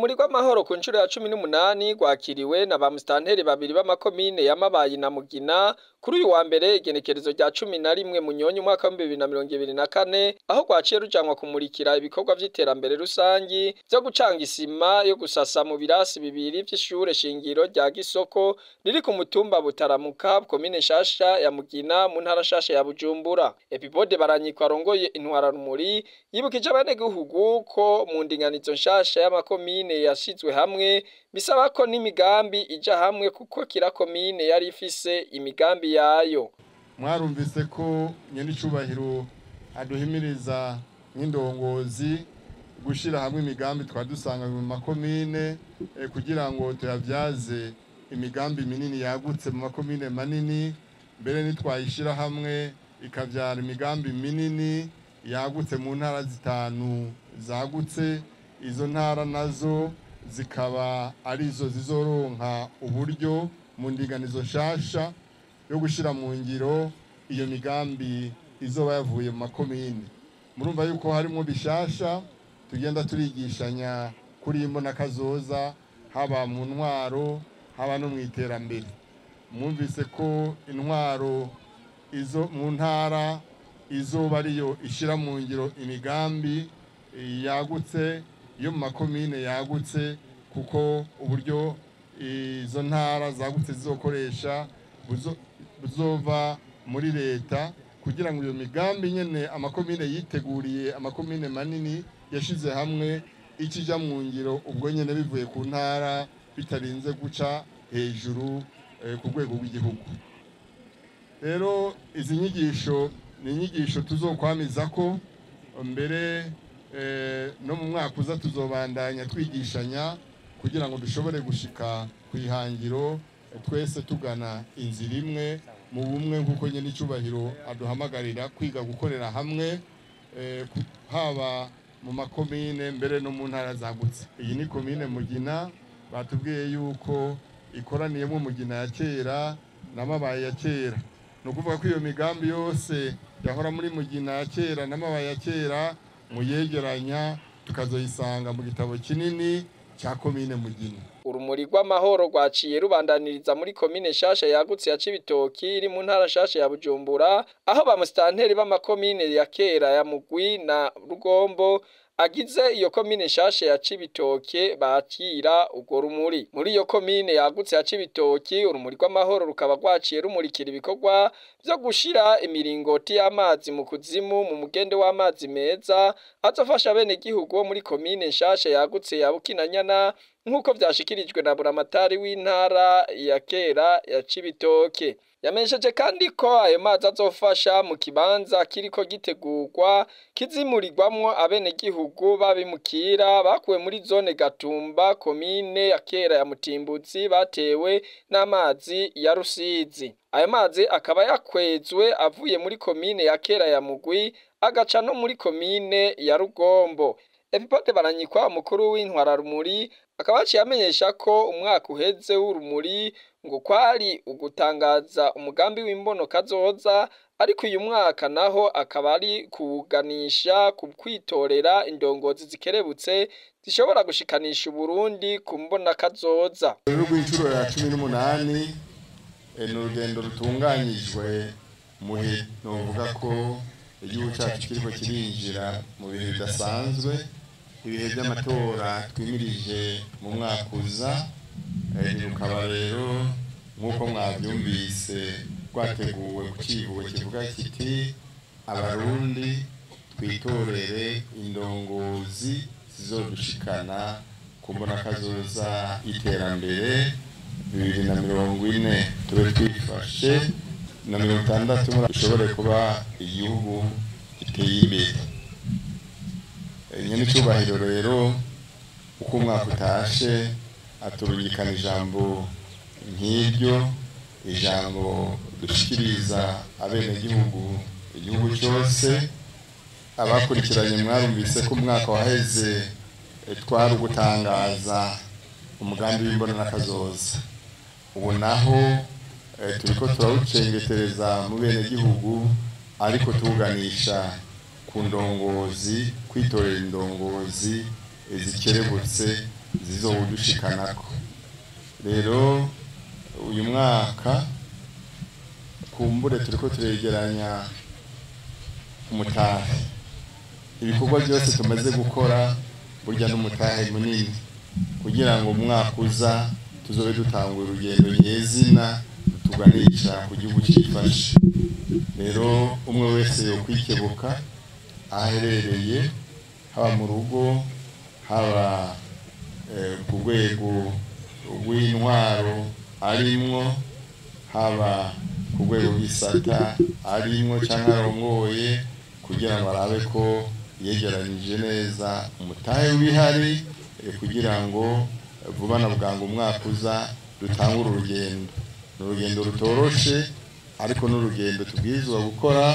Urumuri rw'amahoro ku nshuro ya 18 rwakiriwe na ba musitanteri babiri b'amakomine ya Mabayi na Mugina kuri uyu wa mbere, igenekerezo rya 11 Munyonyo umwaka wa 2024, aho rwaciye rujanwa kumurikira ibikorwa vy'iterambere rusangi vyo gucanga isima yo gusasa mu birasi bibiri vy'ishure shingiro rya Gisoko riri ku mutumba Butaramuka, komine nshasha ya Mugina, mu ntara nshasha ya Bujumbura. Epipode Baranyikwa arongoye intwararumuri yibukije abanyagihugu ko mu ndinganizo nshasha y'amakomine yashizwe hamwe bisaba ko n'imigambi ija hamwe, kuko kira komine yari ifise imigambi yayo. Mwarumvise ko nyenicubahiro aduhimiriza nk'indongozi gushyira hamwe imigambi twari dusanga mu makomine kugira ngo tuyabyaze imigambi minini yagutse mu makomine manini. Mbere nitwayishyira hamwe ikabyara imigambi minini yagutse mu ntara zitanu zagutse, izo ntara nazo zikaba arizo zizoronka uburyo mu ndinganizo nshasha yo gushyira mu ngiro iyo migambi izoba yavuye mu makomine. Murumva yuko harimo bishasha tugenda turigishanya kuri iyi mbonakazoza, haba mu ntwaro, haba no mu iterambere. Mwumvise ko intwaro izo mu ntara izoba ariyo ishyira mu ngiro imigambi yagutse yo mu makomine yagutse, kuko uburyo izo ntara zagutse zizokoresha buzova muri leta, kugira ngo iyo migambi nyene amakomine yiteguriye, amakomine manini yashize hamwe, ikija mu ngiro ubwo nyene bivuye ku ntara, bitarinze guca hejuru ku rwego rw'igihugu. Rero izi nyigisho ni inyigisho tuzokwamiza ko mbere no mu mwaka uza tuzobandanya twigishanya kugira ngo dushobore gushika ku ihangiro twese tugana inzira imwe mu bumwe, nk'uko nyine icyubahiro aduhamagarira kwiga gukorera hamwe, haba mu makomine mbere no mu ntara zagutse. Iyi ni komine Mugina, batubwiye yuko ikoraniyemo Mugina ya kera n'Amabaye ya kera. Ni ukuvuga ko iyo migambi yose yahora muri Mugina ya kera n'Amabaye ya kera muyegeranya tukazoyisanga mu gitabo kinini cya komine Mugina. Urumuri rw'amahoro rwaciye rubandaniriza muri komine nshasha yagutse ya Cibitoki iri mu ntara nshasha ya Bujumbura, aho ba musitanteri b'amakomine ya kera ya Mugwi na Rugombo agize iyo komine nshasha ya Cibitoke bakira urwo rumuri. Muri iyo komine yagutse ya Cibitoki, urumuri rw'amahoro rukaba rwaciye rumurikira ibikorwa vyo gushira imiringoti y'amazi mu kuzimu mu mugende w'amazi meza azofasha bene gihugu bo muri komine nshasha yagutse ya Bukinanyana, nk'uko vyashikirijwe na buramatari w'intara ya kera ya Cibitoke. Yamenyesheje kandi ko ayo mazi azofasha mu kibanza kiriko gitegurwa kizimurirwamwo abenegihugu b'abimukira bakuwe muri zone Gatumba, komine ya kera ya Mutimbuzi, batewe n'amazi ya Rusizi. Ayo mazi akaba yakwezwe avuye muri komine ya kera ya Mugwi, agaca no muri komine ya Rugombo. Epipode Baranyikwa, umukuru w'intwararumuri, akaba yaciye amenyesha ko umwaka uheze w'urumuri ngo kwari ugutangaza umugambi w'imbono kazoza, ariko uyu mwaka naho akaba ari kuwuganisha ku kwitorera indongozi zikerebutse zishobora gushikanisha Uburundi ku mbona kazoza. Rero rw'inshuro ya 18 ni urugendo rutunganyijwe muhe novuga ko igihugu cyacu kiriko kirinjira mu bihe bidasanzwe, ibihe by'amatora twimirije mu mwaka uza. Rukaba rero, nk'uko mwabyumvise, rwateguwe ku kivugo kivuga kiti: "Abarundi twitorere indongozi zizodushikana ku mbonakazoza iterambere 2040, tube twifashe na 60 dushobore kuba igihugu giteye imbere." Nyene icyubahiro rero, uko umwaka utashe aturungikana ijambo nk'iryo, ijambo dushikiriza abenegihugu, igihugu cyose. Abakurikiranye mwarumvise ko umwaka waheze twari ugutangaza umugambi w'imbonakazoza. Ubu naho turiko turawucengetereza mu benegihugu, ariko tuwuganisha ku ndongozi, kwitorera indongozi zikerebutse. zizowudushikanako. Rero uyu mwaka kumbure turiko turegeranya umutahe. Ibikorwa byose tumaze gukora burya n'umutahe munini kugira ngo umwaka uza tuzobe dutangura urugendo nyezina tuganisha ku gihugu cifashe. Rero umwe wese yokwikebuka aho aherereye, haba mu rugo, haba ku rwego rw'intwaro arimwo, haba ku rwego rw'isata arimwo canke arongoye, kugira ngo arabe ko yegeranije neza umutahe w'ibihari, kugira ngo vuba na bwangu umwaka uza dutangure urugendo. Ni urugendo rutoroshe, ariko n'urugendo tubwirizwa gukora,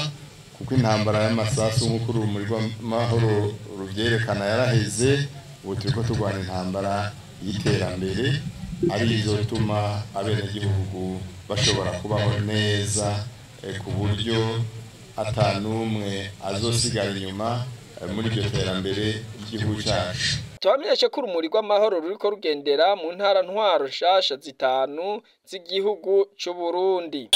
kuko intambara y'amasasu nk'uko urumuri rw'amahoro ruvyerekana yaraheze. Ubu turiko turwana intambara y'iterambere, ari izotuma abenegihugu bashobora kubaho neza, ku buryo ata n'umwe azosigara inyuma muri iryo terambere ry'igihugu cacu. Tubamenyeshe ko urumuri rw'amahoro ruriko rugendera mu ntara ntwaro nshasha zitanu z'igihugu c'Uburundi.